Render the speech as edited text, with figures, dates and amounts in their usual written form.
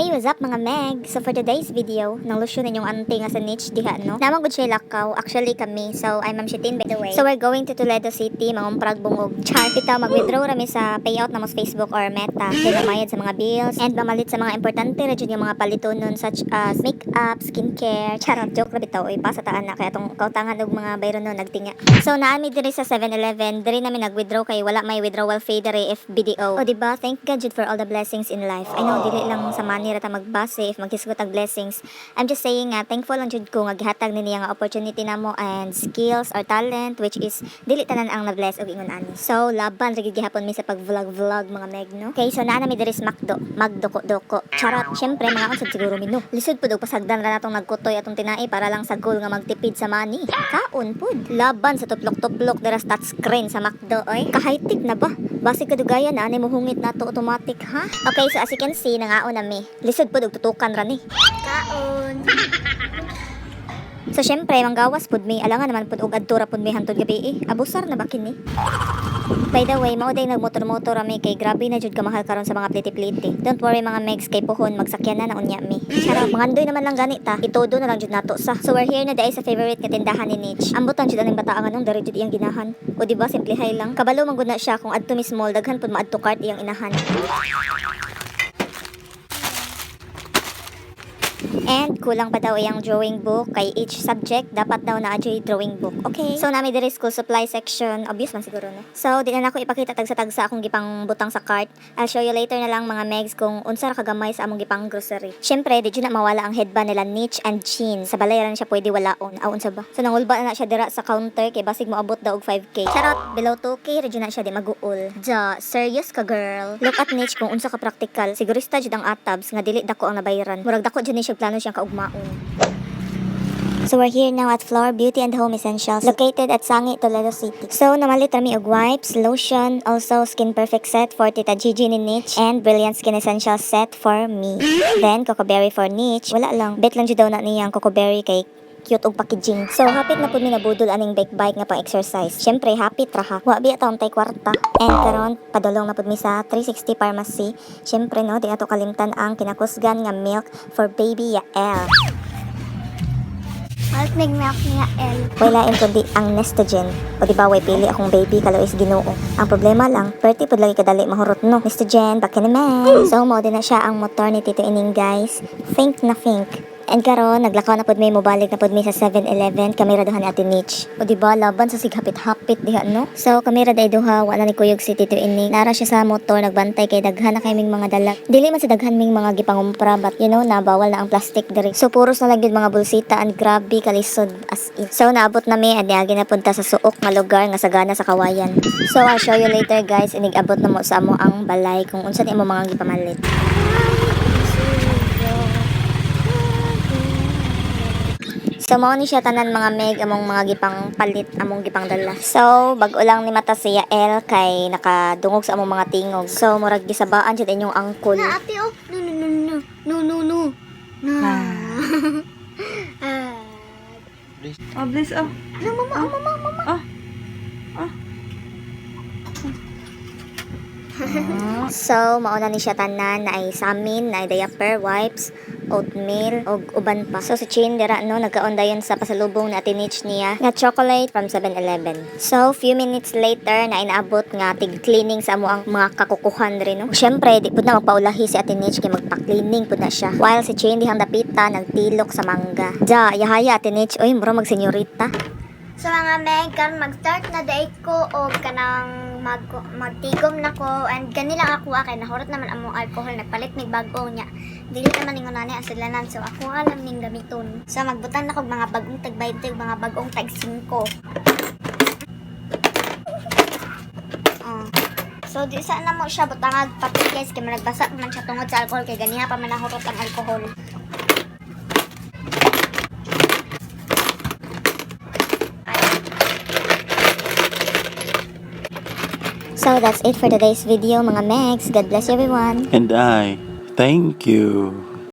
Hey, what's up, mga Meg? So for today's video, nang lusyon ninyong ante nga sa niche diha, no? Naman gud siya lakaw. Actually kami. So I'm Ma'am Shitin, by the way. So we're going to Toledo City, mangumprag bungog. Char, bitaw mag-withdraw rami sa payout na mo sa Facebook or Meta. Kay mamayad sa mga bills and mamalit sa mga importante ra jud nga mga palitonon such as makeup, skincare. Charot, joke ra bitaw oy, pasa taan na kay atong kautangan og mga bayron no nagtinga. So naami diri sa 7-Eleven, diri namin nag-withdraw kay wala may withdrawal fee diri if BDO. O di ba? Thank God jud for all the blessings in life. I know dili lang sa money ra ta magbase if maghisgot og blessings. I'm just saying nga thankful lang jud ko nga gihatag ni niya nga opportunity namo and skills or talent, which is dili tanan ang na-bless og ingon ani. So laban ra gid gihapon mi sa pag-vlog-vlog, mga Meg, no. Okay, so naa na mi diri sa McDo, magdoko-doko. Charot, syempre mga unsad siguro mi, no. Lisod pud og pasagdan ra natong nagkutoy atong tinai para lang sa goal nga magtipid sa money. Kaon pud. Laban sa tuplok-tuplok dira sa touchscreen sa McDo oy. Ka-high-tech na ba? Basig kadugayan na ani mohungit nato automatic, ha. Okay, so as you can see, nangaon na mi. Lisod pud og tutukan ra ni. Kaon. So syempre, manggawas pud mi, alangan naman pud og adto ra pud mi hantod gabi eh. Abusar na ba kini? By the way, mao day nagmotor-motor ami kay grabe na jud kamahal karon sa mga pliti-pliti. Don't worry, mga Megs, kay puhon magsakyan na na unya mi. Charot, mangandoy naman lang gani ta. Itodo na lang jud nato sa. So we're here na diay sa favorite nga tindahan ni Nitch. Ambutan jud aning bata nga nung diri jud iyang ginahan. O di ba simplihay lang. Kabalo man gud na siya kung adto mi small, daghan pud ma-add to cart iyang inahan. And kulang pa daw iyang drawing book kay each subject dapat daw naa jud drawing book. Okay. So nami diri school supply section. Obvious man siguro, no. So di na nako ipakita tagsa-tagsa akong gipang butang sa cart. I'll show you later na lang, mga Megs, kung unsa ra kagamay sa among gipang grocery. Syempre di jud na mawala ang headband nila Nitch and Chin. Sa balay ra na siya pwede walaon. Aw, unsa ba? So nangulba na na siya dira sa counter kay basig moabot daw og 5K. Charot, below 2K ra jud na siya, di maguol. Ja, serious ka, girl. Look at Nitch kung unsa ka practical. Sigurista jud ang atabs nga dili dako ang nabayran. Murag dako jud ni siya plano siyang kaugmaon. So we're here now at Floor Beauty and Home Essentials, located at Sangi, Toledo City. So namalit rami og wipes, lotion, also Skin Perfect set for Tita Gigi ni Nitch, and Brilliant Skin Essentials set for me. Then Cocoberry for Nitch. Wala lang, bet lang jud daw na niya ang Cocoberry kay cute og packaging. So hapit na pud mi nabudol aning bike bike nga pang exercise. Syempre hapit ra ha. Wa biya taon tay kwarta. And karon padulong na pud mi sa 360 Pharmacy. Syempre no, di ato kalimtan ang kinakusgan nga milk for baby Yael. Malit mig milk niya L. Way lain kundi ang Nestogen. O di ba way pili akong baby, kaluoy sa Ginoo. Ang problema lang, perti pud lagi kadali mahurot, no. Nestogen, baka naman. So mao din na siya ang motor ni Tito Ining, guys. Think na think. And karon naglakaw na pud mi, mobalik na pud mi sa 7-Eleven, kami ra duha ni Ate Nitch. O di ba laban sa sighapit-hapit diha, no? So kami ra day duha, wala ni kuyog si Tito Ining. Nara siya sa motor nagbantay kay daghan na kay ming mga dala. Dili man sa daghan ming mga gipangumpra, but you know na bawal na ang plastic diri. So puros na lang gyud mga bulsita and grabe kalisod as in. So naabot na mi and niagi na punta sa suok nga lugar nga sagana sa kawayan. So I'll show you later, guys, inig abot na mo sa amo ang balay kung unsa ni imo mga gipamalit. So mao ni siya tanan, mga Meg, among mga gipang palit, among gipang dala. So bag-o lang ni mata si Yael kay nakadungog sa among mga tingog. So murag gisabaan jud inyong angkol. Na ate oh. No, no, no, no. No, no, no. No. Ah. Oh, bless, oh. No, mama, oh, mama, mama. Oh. Oh. So mao na ni siya tanan na ay samin, na ay diaper, wipes, oatmeal, ug uban pa. So si Chin dira no, nagkaon dayon sa pasalubong ni Ate Nitch niya nga chocolate from 7-Eleven. So few minutes later na inaabot nga tig cleaning sa amo ang mga kakukuhan diri, no. Syempre di pud na magpaulahi si Ate Nitch kay magpa-cleaning pud na siya. While si Chin dihang dapita nagtilok sa mangga. Ja, yahaya Ate Nitch oy, mura mag senyorita. So mga Meg, karon mag-start na day ko og kanang magtigom na ko and gani lang ako kay nahurot naman among alcohol, nagpalit mig bag-o niya. Dili naman ningon nani ang sudlanan, so ako alam ning gamiton. So magbutan na kog mga bagong tag 20, mga bagong tag 5. Oh. So di sa na mo siya butangag papel, guys, kay managbasa man siya tungod sa alcohol kay ganiha pa man nahurot ang alcohol. So that's it for today's video, mga Megs. God bless everyone. And I thank you.